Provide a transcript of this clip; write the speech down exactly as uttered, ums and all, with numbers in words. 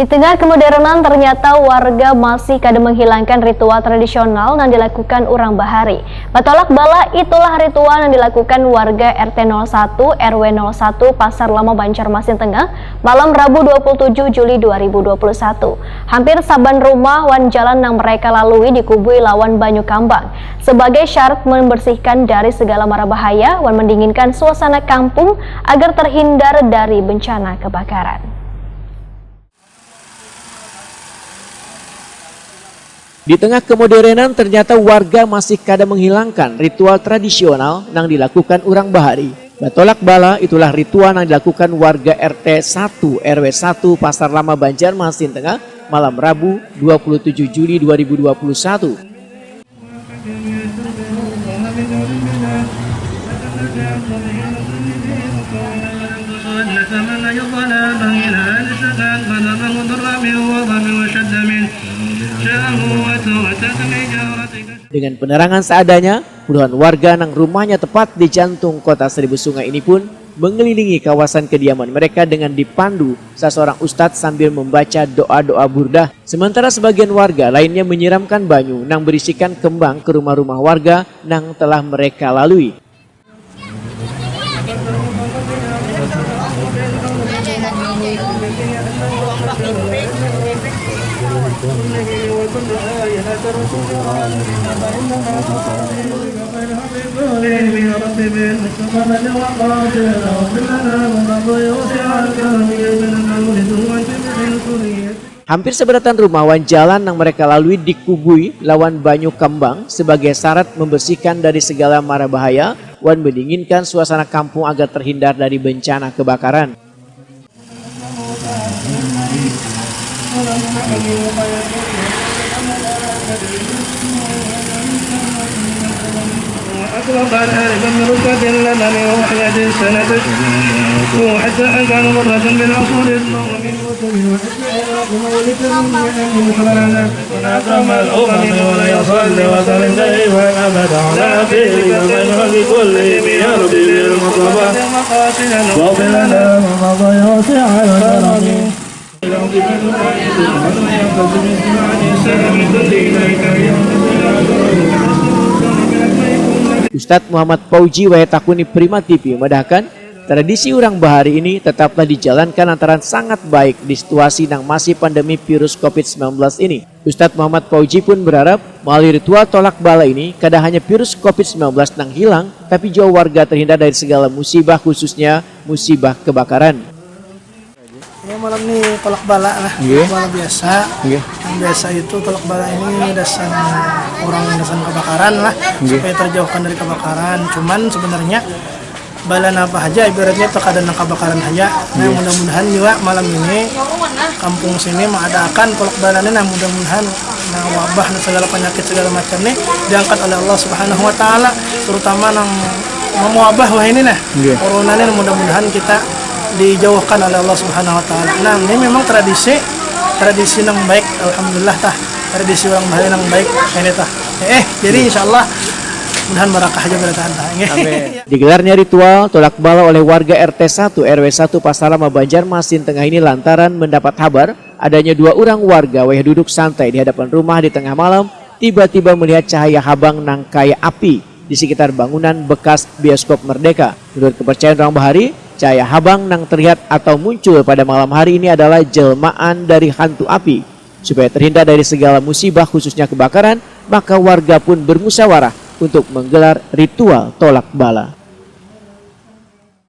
Di tengah kemodernan, ternyata warga masih kada menghilangkan ritual tradisional yang dilakukan orang bahari. Batolak bala itulah ritual yang dilakukan warga R T nol satu R W nol satu Pasar Lama Banjarmasin Tengah, malam Rabu dua puluh tujuh Juli dua ribu dua puluh satu. Hampir saban rumah wan jalan yang mereka lalui dikubui lawan banyu kambang sebagai syarat membersihkan dari segala mara bahaya wan mendinginkan suasana kampung agar terhindar dari bencana kebakaran. Di tengah kemoderenan, ternyata warga masih kada menghilangkan ritual tradisional nang dilakukan urang bahari. Batolak bala, itulah ritual nang dilakukan warga R T satu R W satu Pasar Lama Banjarmasin Tengah, malam Rabu, dua puluh tujuh Juli dua ribu dua puluh satu. Dengan penerangan seadanya, puluhan warga nang rumahnya tepat di jantung kota Seribu Sungai ini pun mengelilingi kawasan kediaman mereka dengan dipandu saseorang ustadz sambil membaca doa-doa burdah. Sementara sebagian warga lainnya menyiramkan banyu nang berisikan kembang ke rumah-rumah warga nang telah mereka lalui. Hampir seberatan rumah wan jalan nang mereka lalui dikubui lawan banyu kembang sebagai syarat membersihkan dari segala mara bahaya wan mendinginkan suasana kampung agar terhindar dari bencana kebakaran. Ustadz Muhammad Fauji wayah takuni Prima T V madahkan, tradisi urang bahari ini tetaplah dijalankan lantaran sangat baik di situasi nang masih pandemi virus covid sembilan belas ini. Ustadz Muhammad Fauji pun berharap melalui ritual tolak bala ini kada hanya virus covid sembilan belas nang hilang, tapi jua warga terhindar dari segala musibah, khususnya musibah kebakaran. Ya, malam ni tolak bala lah. Nggih. Tolak bala biasa. Nggih. Yang biasa itu tolak bala ini dasar orang dasar kebakaran lah, nggih, supaya terjauhkan dari kebakaran. Cuman sebenarnya bala napa haja ibaratnya terkadang nang kebakaran haja. Nah, nggih, mudah-mudahan juga malam ini kampung sini mengadakan tolak bala ni. Nah, mudah-mudahan, nah, wabah, nah, segala penyakit segala macam ni diangkat oleh Allah Subhanahu wa Ta'ala, terutama nang mewabah wah ini, nah, nggih, corona ni, mudah-mudahan kita dijauhkan oleh Allah Subhanahu wa Ta'ala. Nah, ini memang tradisi, tradisi nang baik, alhamdulillah tah, tradisi orang bahari nang baik ini tah. Eh, jadi, insya Allah, mudahan barakah aja bertahan tah. Amin. Digelarnya ritual tolak bala oleh warga R T satu R W satu Pasar Lama Banjarmasin Tengah ini lantaran mendapat habar adanya dua orang warga wayah duduk santai di hadapan rumah di tengah malam, tiba-tiba melihat cahaya habang nang kaya api di sekitar bangunan bekas bioskop Merdeka. Menurut kepercayaan orang bahari, cahaya habang nang terlihat atau muncul pada malam hari ini adalah jelmaan dari hantu api. Supaya terhindar dari segala musibah, khususnya kebakaran, maka warga pun bermusyawarah untuk menggelar ritual tolak bala.